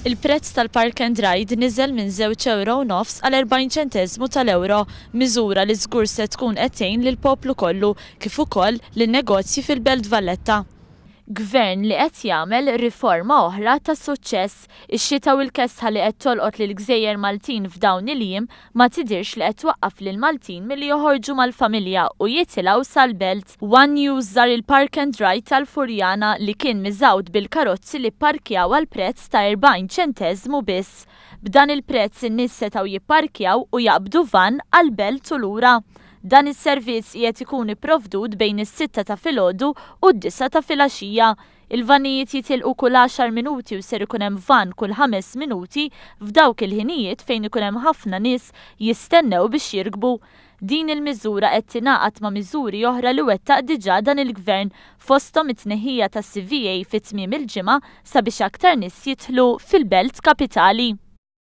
Il-prezz tal-park and ride niżel minn żewġ ewro u nofs għal 40 ċenteżmu tal-ewro, miżura li żgur se tkun qed tgħin lill-poplu kollu kif ukoll lin-negozji fil-Belt Valletta. Gvern li qed jagħmel riforma oħra ta' suċċess. Ix-xita u l-kesħa li qed tolqot lill-gżejjer Maltin f'dawn il-jiem ma tidhirx li qed twaqqaf lill-Maltin milli joħorġu mal-familja u jitilgħu sal-Belt. One News żar il-Park and Ride tal-Furjana li kien miżgħud bil-karozzi li pparkjaw għal prezz ta' 40 ċenteżmu biss. B'dan il-prezz in-nies setgħu jipparkjaw u jaqbdu vann għall-Belt u lura. Dan is-servizz qiegħed ikun ipprovdut bejn is-sitta ta' filgħodu u d-disgħa ta' filgħaxija. Il-vannijiet jitilqu kull għaxar minuti u ser ikun hemm vann kull ħames minuti f'dawk il-ħinijiet fejn ikun hemm ħafna nies jistennew biex jirkbu. Din il-miżura qed tingħaqad ma' miżuri oħra li wettaq diġà dan il-Gvern fosthom it-tneħħija tas-CVA fi tmiem il-ġimgħa sabiex aktar nies jidħlu fil-belt kapitali.